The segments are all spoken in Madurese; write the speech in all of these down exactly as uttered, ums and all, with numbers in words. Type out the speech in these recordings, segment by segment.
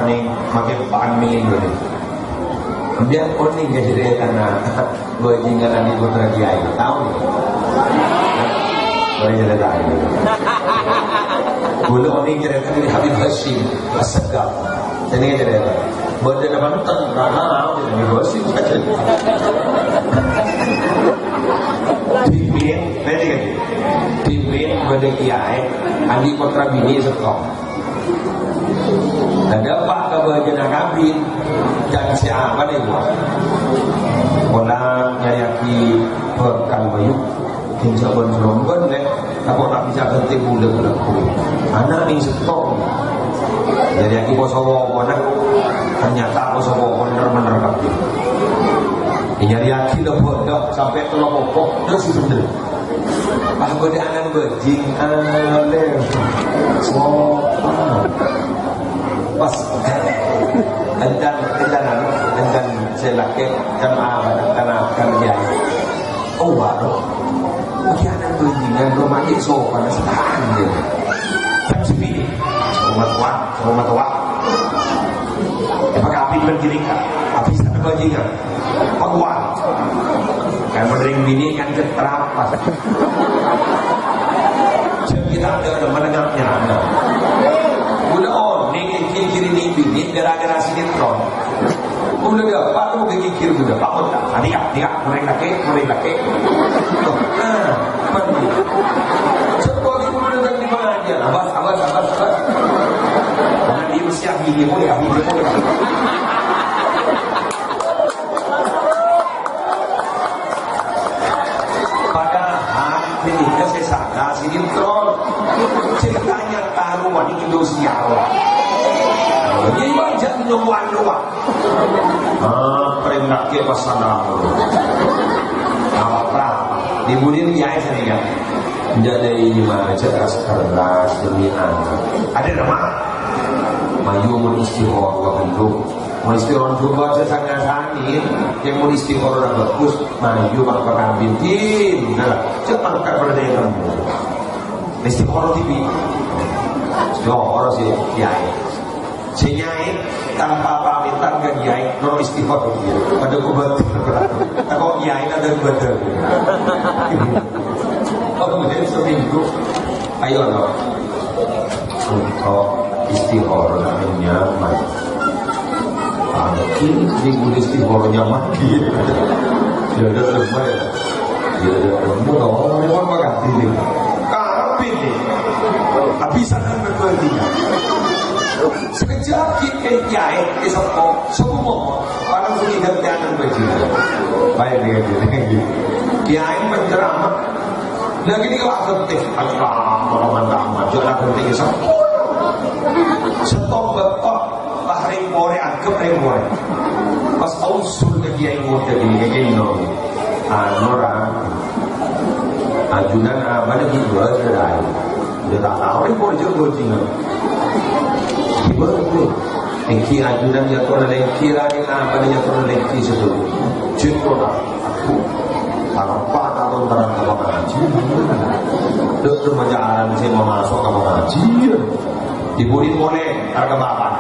Neng, makkè pangèn ghâllu. Sampèyan onèng ka carètana bhâjingan andi' pottra kèyaè? Tao, ya? Boleh cerita ini. Ghulâ onèng carèta dâri Habib Hasyim Assegaf. Sènèng carèta. Bâdâna manten, rana, Habib Hasyim. Dhimèn, nèka, dhimèn bâdâ kèyaè andi' pottra binè' sèttong. Tadâ' pa' ka bhâjâna kabin, can sè apa nèko? Pola nyarèyaghi bhâkal mayu, ghun sabân-sabân, lè', tako' ta' bisa ghântè bulâ-bulâ. Ana' nèng sèttong. Nyarèyaghi poso wokona, ternyata poso wokona bhender kabbhi. Nyarèyaghi lè' bhâdhâ sampè' tello poko', terros bhender. Pas bâdâ ana'na bhâjing, alèh. Sopan. Pas, èntan, èntan anu, èntan sè lakè', kan apa, kan apa, kan kèyaè. Oh, waduh. Bâdâ ana'na bhâjing, kan romantis, sopan, sopan, ya. Kan sepi. Sama tua, sama tua. Apa kabin bâdâ ghi' nèka? Abis ana' bhâjing, kan? Paguwâ. Kan mon rèng binè' kan cetrapas. Jhâ' kita ada menengahnya. Ghulâ onèng ciri-ciri nè' binè' gara-gara sinetron. Ghulâ dâpa' tuh ghighir ghulâ. Pakon ta'? Tadi ya, dia, mon rèng lakè', mon rèng lakè'. Nah, bener. Coba ghulâ datang di pengajian. Abas, abas, abas, abas. Karena dia mesti ahli dia boleh, ahli dia boleh. Padahal ghânèka sè sala sinetron. Sè nyata rowa nèng Indosiar. Jadi, wajar nyowan-nyowan. Ah, pernah ke pasangan. Apa-apa. Di budin ya, saya kan. Jadi, ini mah, keras-keras demi anak. Ada nama? Mayu mun istikharah ghâllu. Mun istikharah coba sè sanga-sanga, yèn mun istikharah bhâghus, mayu mangka kabin. Nah, cepet ka berdaya temu. Istikharah tibi. Istikharah sih, kiai. Sè nyai tanpa pamitan ka kiai, noro' istikharah dia. Padâ kobâtèr. Tako' kiai ada ibadah. Oh, mungkin seminggu. Ayo, no. Untuk istikharah nyaman. Mungkin minggu istikharah nyaman. Ya, ada terus, ya. Ya, ada terus. Mau tahu, mau apa kan? Ini. Kabin nih. Habisan kan berbagi. Sekejap kita kiai, di sopo, semua. Para sudah jangan bajingan. Baik, dengan diri. Kiai penceramah. Lagi ini kalau aktif, aduh, aman, aman, aman. Jangan aktif, ini sopo. Stop, betok. Pas rèng porè, anggep rèng porè. Pas ausul ka kiai modâ ini, kayak gini, no. Anu, ra. Ajunan abâ' lagi dua sudah. Udah tak tahu, rèng porè jâ' bhâjingan. Gimana tuh? Èngghi ajunan ya, kok lèngghi ra, rèng abâ' ya, kok lèngghi sèdhâjâ. Cèko, ra. Aduh. Tanpa tahu terang apa ngaji. Dok, cuma jalan sih mau masuk apa ngaji. Diburi polè, arga bapa'.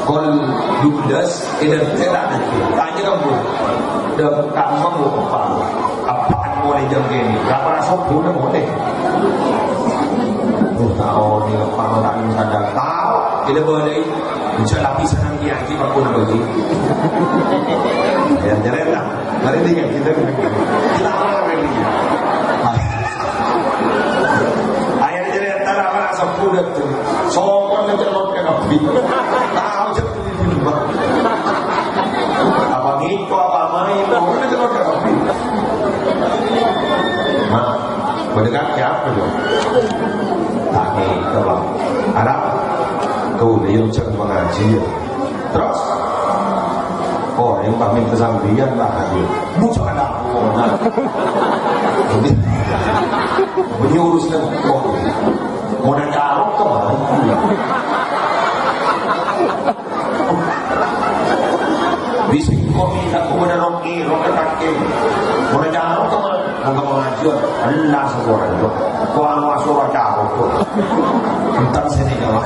Kol dubellâs, èdhâ tèra'. Tanya kamu. Dâ' kamu apa? Apaan polè jam kènè? Rapa raso pun polè. Oh, tao ni apa, tao ni sadar. Tao, kita boleh. Bisa lapisan yang kiai, apa pun apa lagi. Ya, jalan lah. Mari tinggal kita. Kita apa lagi? Ayo, jadi antara apa, raso pun. Sokon aja lo kena. Tao aja. Apa ngiko, apa main, pokoknya cuma rapi. Nah, mendekat ke apa tuh? Tak ngiko, Bang. Ada? Tuh, dia yang cek mengaji, ya. Terus? Oh, yang pamit kesambian, Pak Haji. Musuh ada. Oh, nah. Jadi, menyurus kan. Oh. Mau nanya arok ke mana? Bisi kopi tak mau nanya roki, roki kaki. Mau nanya arok ke mana? Mau ke pengajian. Allah sebuah itu. Kau anu asura caro. Entar sini kawan.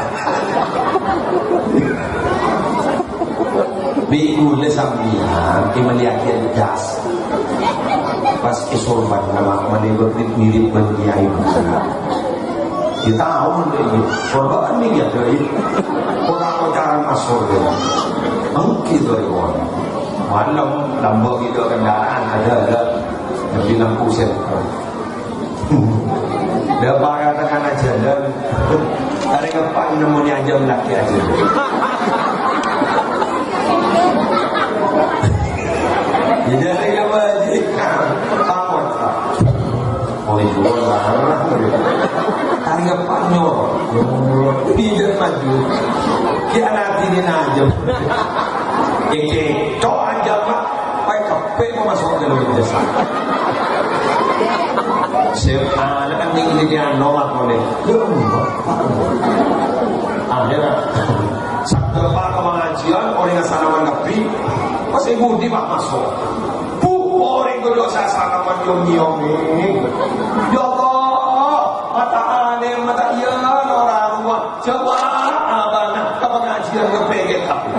Bi' ghulâ sampèyan èmellèyaghi jas. Pas èsorban, nama mani mirip bân kiai. Kita tahu ini. Sorban ini ya, doi. Kota-kota masuk dia. Mungkin, doi, kawan. Malem, lambâ' gitu kendaraan, ada, ada. Lebih enam puluh sen. Ḍâpa' ka tengnga'na jhâlân. Arè ngeppa' nemmonè ajâm lakè ajâm. Jhâ' jhâ' rèng apa jhi? Takon. Oleh gua marah. Arè ngeppa' nyoro. Pijhât maju. Ki ana' tini najâm. Èkèco' ajâm, Pak. Pèkkè maso' ka ḍâlem jasa. Sè ana' nèng dhinè'an nolak oleh. Akhirnya, sabda Pak ka pangajiân, orèng asalaman Nabi, pas ibu di Pak maso'. Bu, orèng kedua saya salaman nyom-nyom ini. Ya Allah, mata aneh, mata iya, ora rumah. Coba abana ka pangajiân ngepèkè aku.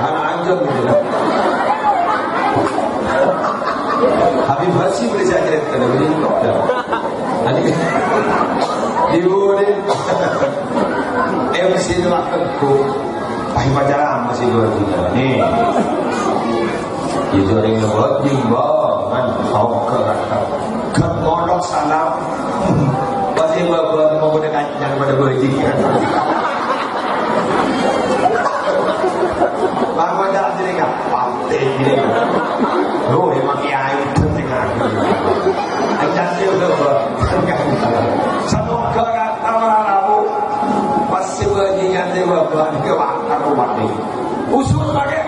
Padahal anjing gitu. Habib Hasyim boleh saya ceritakan, ini kok dah. Tadi, di, di, M C itu lah teguh. Pas pacaran masih dua tiga. Nih. Itu ada yang ngebuat bimbang, kan? Tahu ke rata. Kan ngolok salam. Pasti bapak mau pada kacang pada bajingan. Bang, ada sini, Kak? Pasti gini. Loh, emang kiai itu tengah. Ajar sih udah, Bang. Semoga kata orang tahu. Pas si bajingan di bapak, ini ke wakar rumah nih. Usul pakai.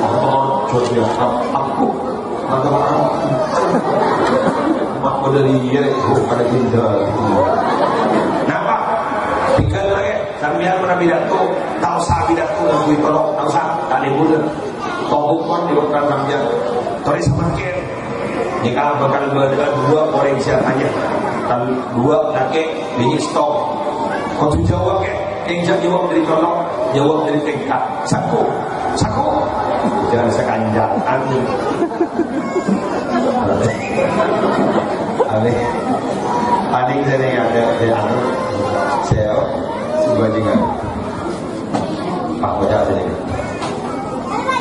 Oh, coba aku. Atau aku. Mak udah lihat, oh, pada pindah. Napa? Tinggal lagi. Sampèyan pernah pidato, ta' osa pidato ngangghuy tolok, ta' osa, ta' lèbur. Tobuk pon di bâkal sampèyan. Torè samangkèn. Nèka bâkal bâḍâ'â dua orèng sè atanya. Kan dua lakè, binè' stop. Kodhu jawab, kè. Kèng jhâ' jawab ḍâri tolok, jawab ḍâri tèngka. Sako. Sako. Jhâ' sakanjhâ'ân. Aneh. Aneh sini ada, ada anu. Seo. Sebandingan. Pak, baca sini.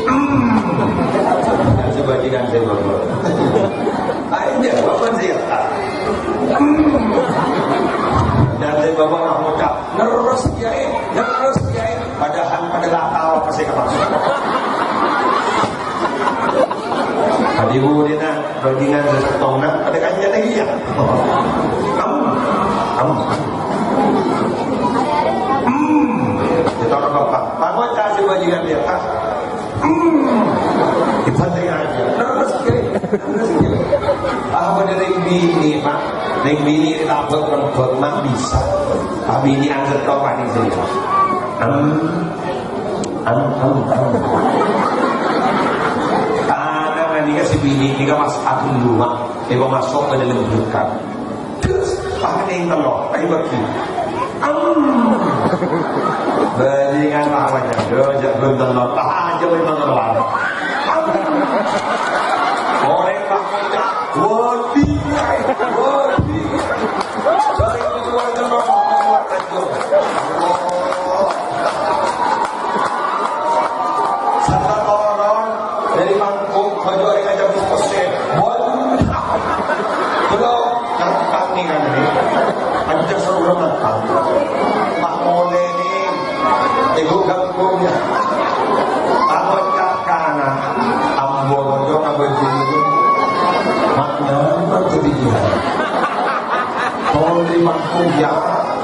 Hmm. Nah, sebandingan saya bapak. Ayo, dia bapak saya. Hmm. Dan saya bapak nak ngucap, "Leres, Kiai, leres, Kiai." Padahal pada nggak tahu apa saya kemaksud. Tadi bu dia nak Bajingan sè sèttong na', padâ kanca lagi ya. Am, am. Hmm. Kita orang bapak. Pak, kok ca'na bajingan dia, Pak? Hmm. Kita tengah aja. Terus, kiri. Terus, kiri. Ah, pada rèng binè', Pak. Rèng binè' tabâk lembek, Mak, bisa. Ah, binè' angger tau paning sini, Pak. Am. Am, am, am. Ana' nèka sè binè' nèka pas adhu luwak, èpamasok ka dâlem bhârkad. Terus, pakai yang telur, pakai bagi. Am. Bajingan apa aja, aja belum telur, apa aja memang telur. Am. Orèng tak pecah, wadi, wadi. Dari keluar telur, keluar telur. Satoron dâri Mangkok, bâjâ orèng ajâm pèssè. Waduh. Belum, gampang nih kan ini. Aja seru gampang. Pak Mole nih, ibu kampung ya. Apa cakana? Ambo rojo ka baju itu. Makna apa tuh dia? Tolong dâri Mangkok ya.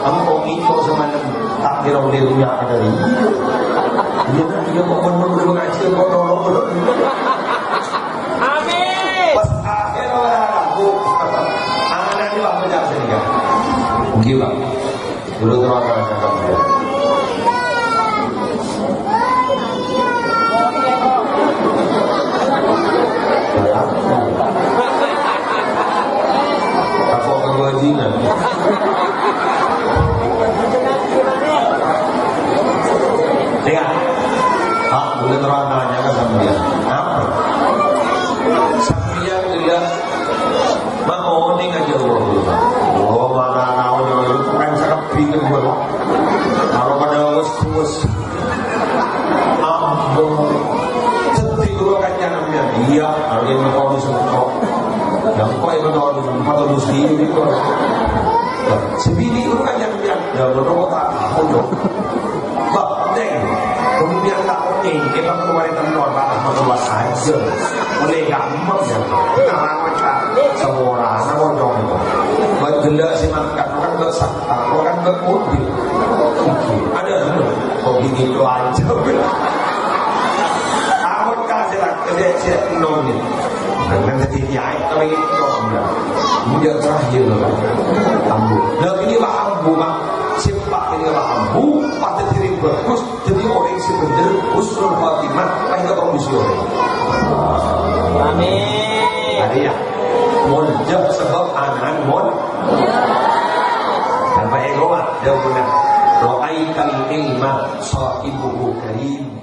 Kamu kok ngikut semalam? Tak kira udah punya ada ini. Iya kan, dia kok bener-bener ngaji, kok nolong, nolong. Amin. Pas akhir orang aku. Anak ini waktu cak sini kan. Mungkin, Pak. Dulu terus akan cakap dia. Aku akan bajingan. Tahun empat puluh sembilan itu. Sè binè' itu kan yang, yang, ya, menurut tak tahu, dong. Bah, deng. Kemudian tak oke, kita kemarin kan luar biasa, masuk luar aja. Mulai gampang, ya. Nah, macam semua orang, sama dong. Buat gila sih, makan, kan gak sah, kan gak mudik. Ada, ada. Kok begitu aja? Takut kasih lah, kasih, kasih, nol nih. Dengan sedikit aja, kalau itu, enggak. Enggak terakhir, loh. Ambu. Nah, ini Pak Ambu, Pak. Sè Pak ini Pak Ambu, pada diri bagus, jadi orang sebenar, husnul khatimah, pas kita komisi orang. Amin. Ada ya? Monjak sebab anan mon. Dan Pak Ego, Pak, jawabnya. Ro'aital ilma sahibuhu karim.